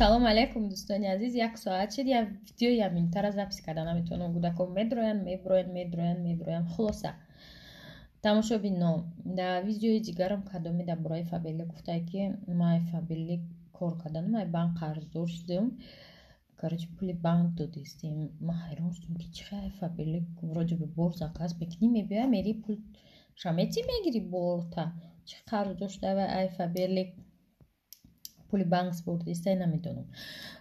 Салом алейкум, дӯстони азиз. Як соат шид, як видео як минутара запись карда наметавонам. Кӯдакон медроянд, меброянд, медроянд, меброянд. Хулоса, тамошобино, дар видеои дигарам кадоме дар бораи Фаберлик гуфтае, ки ман Фаберлик кор карданам, ай банк қарздор шудам. Короче, пули банк додистем. Ман ҳайрон шудам, ки чӣ хел Фаберлик вроде бы бор заказ мекунӣ, мебиёя, мери, пул шаметӣ мегирӣ борта. Чӣ қарздор шуда ай Фаберлик, пули банк супурдистай, намедонам.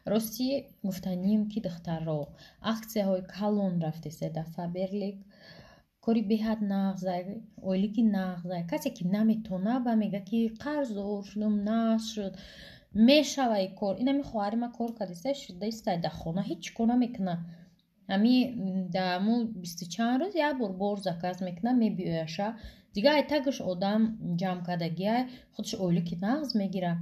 Рости гуфтанием, ки духтарро аксияҳои калон рафтестай дар Фаберлик, кори беҳад нағзай, ойлики нағзай. Касе ки наметона ба мега, ки қарздор шудам, нашуд, мешава и кор. Инами хоҳари ман кор кардистай, шудаистай дар хона, ҳеҷ кор намекуна. Ҳами дар бисту чанд рӯз як бор бор заказ мекуна, мебиёяша. Дигар айтагаш одам ҷамъ кардагиай, худаш ойлики нағз мегира.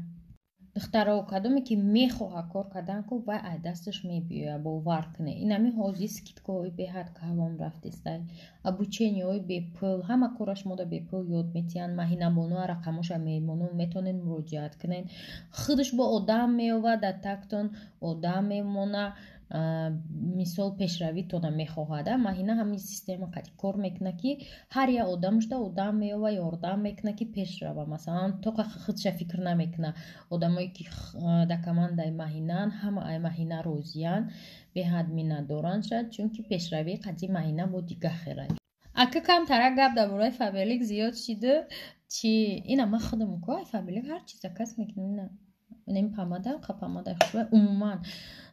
Духтаро, кадоме ки мехоҳад кор кардан, ку вай ай дасташ мебиёяд, бовар кунед. Инами ҳозир скидкаҳои беҳад калон рафтестай, обучениҳои бепул, ҳама кораш мода бепул ёд метиҳанд. Маҳинабонуа рақамоша мемонум, метавонед муроҷиат кунед. Худаш бо одам меовад, дар тактон одам мемона, мисол, пешравитона мехоҳад. Маҳина ҳамин система қати кор мекунад, ки ҳар як одамашда одам меова, ёрдам мекунад, ки пеш рава. Масалан, тоқа худша фикр намекунад. Одамое ки дар командаи Маҳинаанд, ҳама ай Маҳина розиянд, беҳад миннатдоранд шад, чунки пешравии қати Маҳина бо дига хелай. Ака камтарак гап дар бораи Фаберлик зиёд шиду чи ина ман худам ку ай Фаберлик ҳар чиз заказ мекунам. Ина ин помада, қа помадаи хушбӯй. Умуман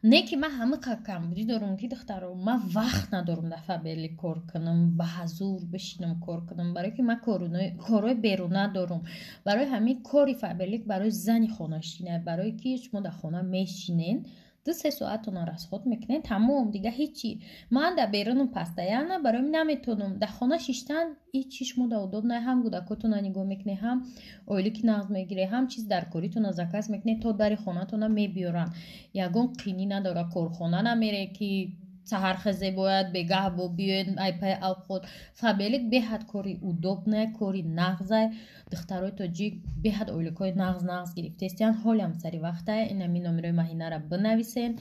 не ки ман ҳама камбудӣ дорам, ки духтаро, ман вақт надорам дар Фаберлик кор кунам, ба ҳазур бишинам кор кунам, барое ки ман корҳои беруна дорам. Барои ҳамин кори Фаберлик барои зани хонашина, барое ки шумо дар хона мешинен, 2-3 соатона расход мекунед, тамом, дига ҳечи. Ман дар берунам постоянно, барои наметонам дар хона шиштан. Ҳечи шумо да удобно, ҳам кӯдакотона нигоҳ мекунед, ҳам ойлики нағз мегиред, ҳам чиз дар коритона заказ мекунед, то дари хонатона мебиёранд. Ягон қинӣ надора, корхона намере, ки саҳархезе бояд, бегаҳ бо биёед ай пай авқот. Фаберлик беҳад кори удобное, кори нағзай. Духтарои тоҷик беҳад ойликҳои нағз нағз гирифтестиянд. Ҳолям сари вақтай, инами номерои Маҳинара бинависен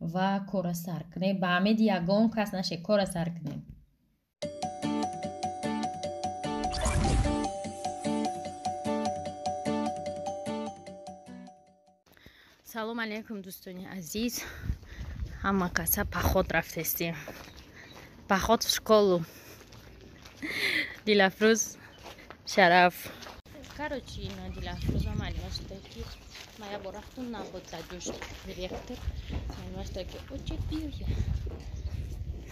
ва кора сар кунед. Ба амеди ягон кас наше, кора сар кунед. Салом алейкум, дӯстони азиз. Ҳама каса поход рафтестем, поход в школу. Дилафрӯз, Шараф. Короче, ина Дилафрӯза маълима шуда, ки ма як бор рафтум, набуд дар ҷош директор. Маълима шуда, ки очи биёя.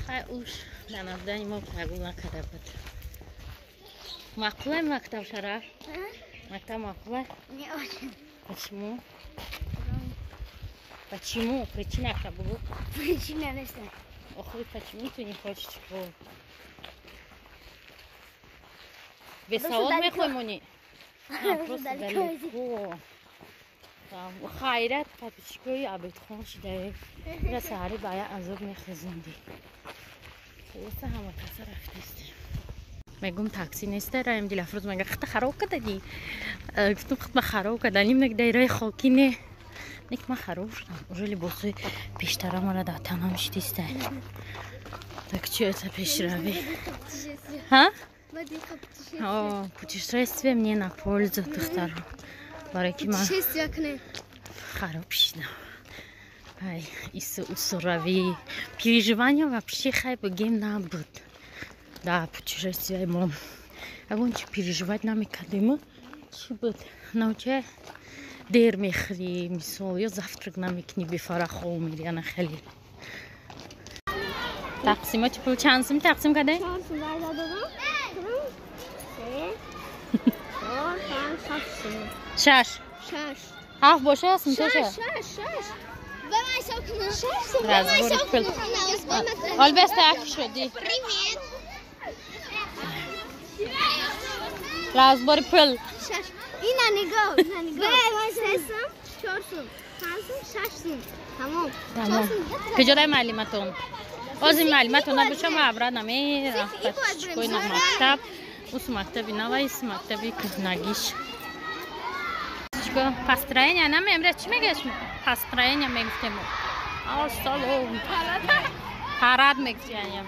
Хай, уш дар набудани мо қабул накарда буд. Маъқулай мактаб, Шараф? Мактаб маъқулай? Не очень. Почему? Почему? Причина бугу. Причина не знаю. Охуй, почему ты не хочешь школу? Бесавод мехоҳӣ монӣ? Просто далеко. Хайрат, папичкои обедхон шидаe. Ира саҳари ба як азоб мехезонди. Хулоса, ҳама каса рафтестем. Мегум, такси неста, раем. Дилафрӯз мега, хата хароб кардадӣ. Гуфтум, хатма хароб карданим, даираи хокӣ не. Нек ман хароб шудам. Уже либосои пештара мара дар танам шидиста. Так чӣ это пешравӣ? Ҳа? О, путешествие мне на пользу, духтаро. Барои ки ман хароб шидам. Ай, ису усуравӣ. Переживания вообще, хай бигем, набуд. Да, путешествие мо. Ягон чи переживать намекардем. Чӣ буд? Научай дер мехӯрӣ, мисол, ё завтрак намекунӣ, бефара хоб мери, ана хеле. Тақсимоти пул чанд сум тақсим кардем? Чор сум додам. Се, чор, панҷ, шаш сум. Шаш. Шаш. Ҳафт боша сумтоша? Шаш, шаш. Ба ман ҳисоб кунам. Шаш сум. Разбори пул. Ҳол беста як шуди. Привет. Разбори пул. Шаш. Ина нигоҳ, ина нигоҳ. Се сум, чор сум, панҷ сум, шаш сум. Тамом. Тамом. Куҷодай маълиматон? Озин маълиматон набоша, ма абра намерафт. Чикои на мактаб. Ус мактаби нава, ис мактаби кӯҳнагиш. Построение намемра, чӣ мегӯяш? Построение мегуфтем. Ассалом. Парад мегуфтем.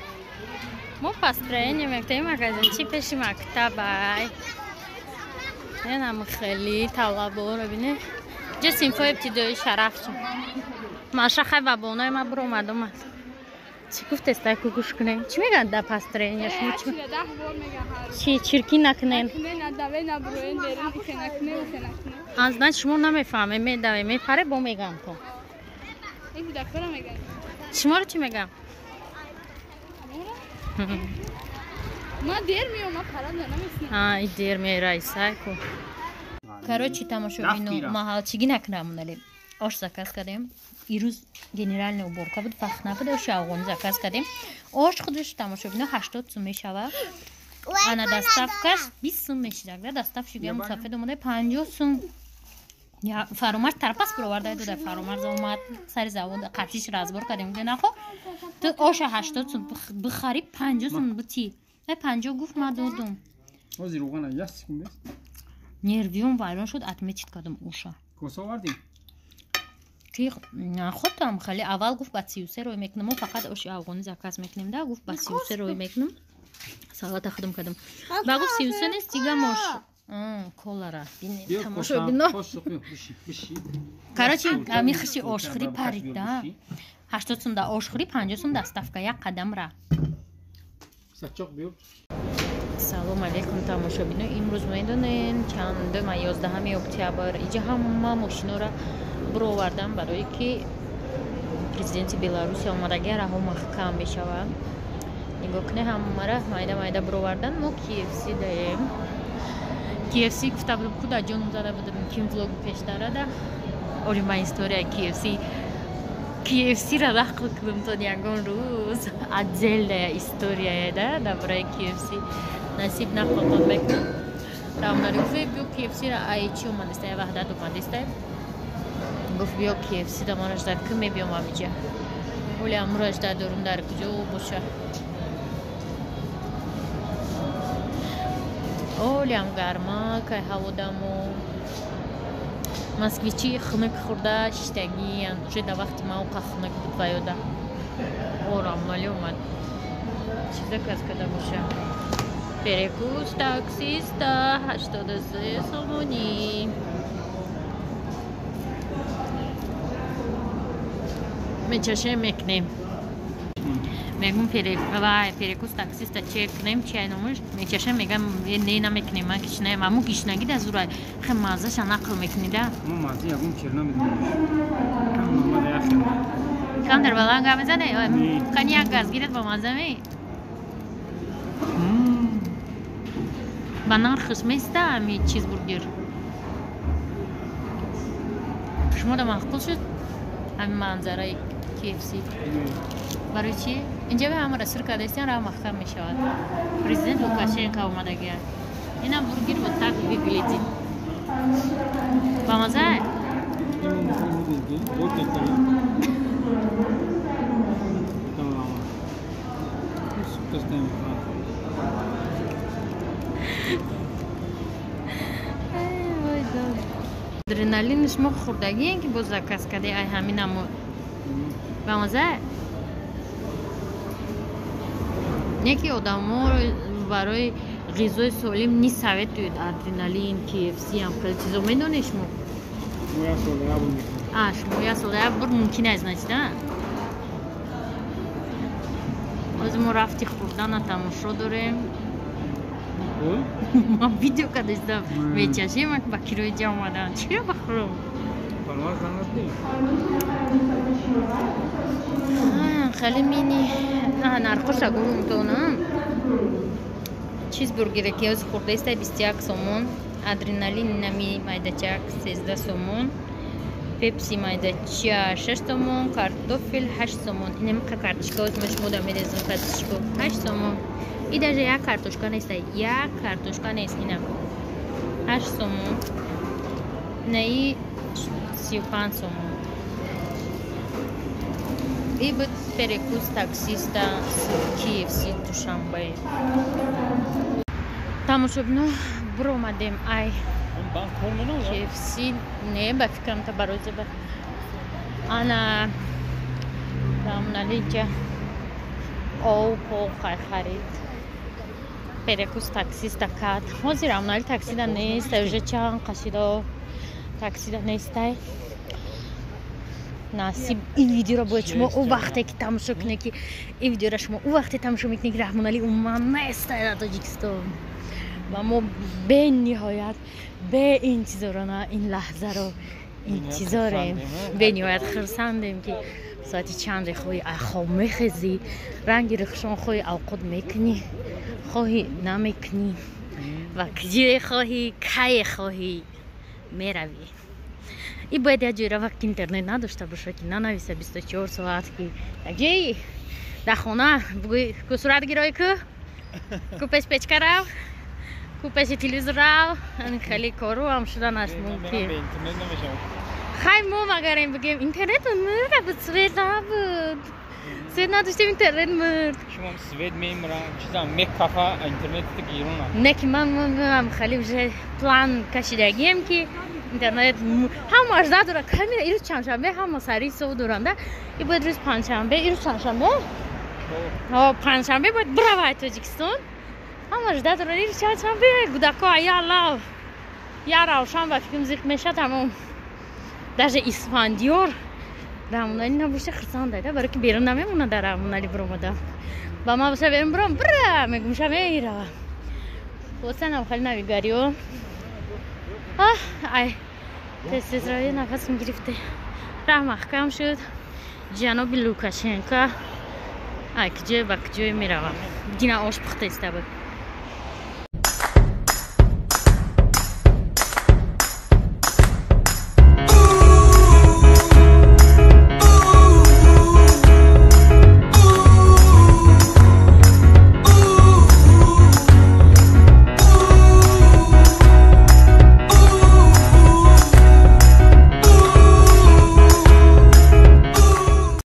Мо построение мегуфтем, магазинчи пеши мактабай. Инам хеле талаборо бинед. Ҷа синфҳои ибтидоӣ шараф шуд. Маша хай ба бонаи ма биромад омад. Чӣ гуфтестай ку гӯш кунем? Чӣ мегӯянд дар построение шумо? Чӣ чиркӣ накунем? Аз шумо намефаҳмем, медавем, мепаре бо мегӯям то. Шуморо чӣ мегӯям? И дер меои раисай ку. Короче, тамошобино маҳалчигӣ накунам, ош заказ кардем. Ирӯз генеральная уборка буд, вақт набуд, оши афғонӣ заказ кардем. Ош худаш тамошобино 80 сум мешавад. Ана доставкаш 20 сум мешидак, да доставщик ям сафед омада 50 сум. Фаромарз тарпас бароварда дода, Фаромарз омад сари завод қатиш разбор кардем. Гуфт нахо ту оша 80 сум бихари 50 сум бити. Ай 50 гуфт ма додум. Ҳозир руғана 1 секунд нест. Нервиём вайрон шуд, отметить кардам оша. Коса овардӣ? Ки хотам хеле аввал гуфт ба 33 рой мекунам, мо фақат оши афғонӣ заказ мекунем, да гуфт ба 33 рой мекунам. Салата худам кардам. Ба гуфт 33 нест, дига мош колара бинем тамошо бино. Короче, ами хиши ошхӯрӣ парид, да. 80 сум да ошхӯрӣ, 50 сум доставка, як қадам ра. Сачоқ биё. Салом алейкум тамошобино. Имрӯз медонем чандум, 11 октябр. Иҷа ҳама мошинора буровардам барое ки президенти Беларусия омадагӣ раҳо маҳкам мешавад. Нигоҳ кунед, ҳамара майда майда буровардан. Мо KFC даем. KFC гуфта будам, куда ҷоном зада будам, ким влог пештарада. Ори ма история KFC. KFC-ра нақл кунам то ягон рӯз. Отдельная история, да, дар бораи KFC. Насиб нақлтон мекунам. Равнари гуфт, биё KFC-ра ай чӣ омадистай, Ваҳдат омадистай. Гуфт биё KFC да мара ждат кун, мебиём амиҷа. Оли амура ждат дорум дар куҷо боша. Олиам гарма, кай ҳаводамо. Москвичи хунук хӯрда шиштагиянд. Уже да вақти ма оқа хунук буд ва ёда. Орам мали омад. Чӣ заказ карда боша? Перекус таксиста 83 сомонӣ. Мечашем мекунем. Мегум перекус таксиста чек кунем, чай номуш мечашем, мегам не намекунем, ман кишнаем. Аму кишнагӣ да зурай. Хе маззаша нақл мекунӣ да? Мо маззи ягон чир намедонем. Камтар баланд гап мезане? Кани як газ гирад ба мазза ме? Ба нархш места ами чизбургер. Шумо да маъқул шуд ҳамин манзараи KFC? Барои чӣ? Инҷа ҳамаро сир кардаистиан, раҳ маҳкам мешавад. Президент Лукашенко омадагия. Инам бургер вот так выглядит. Ба маза? Адреналин шумо хӯрдагиен ки боз заказ кардӣ ай ҳамин амо. Ба маза? Не ки одамо барои ғизои солим не советуют адреналин, KFC ҳам хеле чизо медонед шумо? Шумо як сол як бор мумкин аст, значит, а? Ҳозир мо рафти хӯрдана тамошо дорем. Ма видео кардастам, мечашем, ба кирои ҷа омадам. Чиро бахӯрам? Хеле мини нархоша гумтонам. Чизбургере ки ҳозир хӯрдаистай 21 сомон, адреналин нами майдачак 13 сомон, пепси майдача 6 сомон, картофел 8 сомон. Инамиқа картошка ҳозир ма шумо да мерезам картошку 8 сомон. И даже як картошка нест, як картошка нест ина. 8 сомон. Инаи 35 сомон. И буд перекус таксиста KFC Душанбе. Тамошобино буромадем ай KFC не ба фикрам та барои Ана Рамналиҷа об похай харид, перекус таксиста кард. Ҳозир Рамнали таксида нестай, уже чанд қашидо таксида нестай. Насиб, ин видеоро бояд шумо ӯ вақте ки тамошо кунед, ки ин видеоро шумо ӯ вақте тамошо мекунед, ки Раҳмонали умуман нестай дар Тоҷикистон ва мо бениҳоят беинтизорона ин лаҳзаро интизорем, бениҳоят хурсандем, ки соати чанде хоҳӣ хоб мехезӣ, ранги рухшон хоҳӣ авқот мекунӣ, хоҳӣ намекунӣ ва киҷие хоҳӣ, кае хоҳӣ меравӣ. И бояд як ҷой рава, ки интернет надошта боша, ки нанависа 24 соат, ки як ҷои дар хона бугӯй, ку сурат гирой, ку пеш печка рав, ку пеши телевизор рав. Хеле кору ҳам шудан аст мумкин. Хай, мо магарем бигем, интернет мурда буд, свет набуд, свет надоштем, интернет мурд. Шумам свет мемра, чизам мекафа, интернет гирона. Не, ки ман хеле уже план кашидагием, ки интернет ҳамааш надора камера. Ирӯз чандшанбе, ҳама сари сов доранда, и бояд рӯз панҷшанбе, ирӯз чандшанбе, панҷшанбе бояд биравай Тоҷикистон. Ҳамаш дадора, ирӯз чандшанбе гудако аялав я равшан ба фикрам зиқ меша, тамом. Даже Исфандиёр Раҳмонали набошта хурсанда, барои ки берун намемона. Дар Раҳмонали биромада ба ма боша, берун биром, бира мегумша, мерава. Хусанам хеле навигариё. Ай, тез тез рави, нафасм гирифте. Раҳ маҳкам шуд. Ҷаноби Лукашенко ай киҷое ба киҷое меравам. Дина ош пухта иста буд.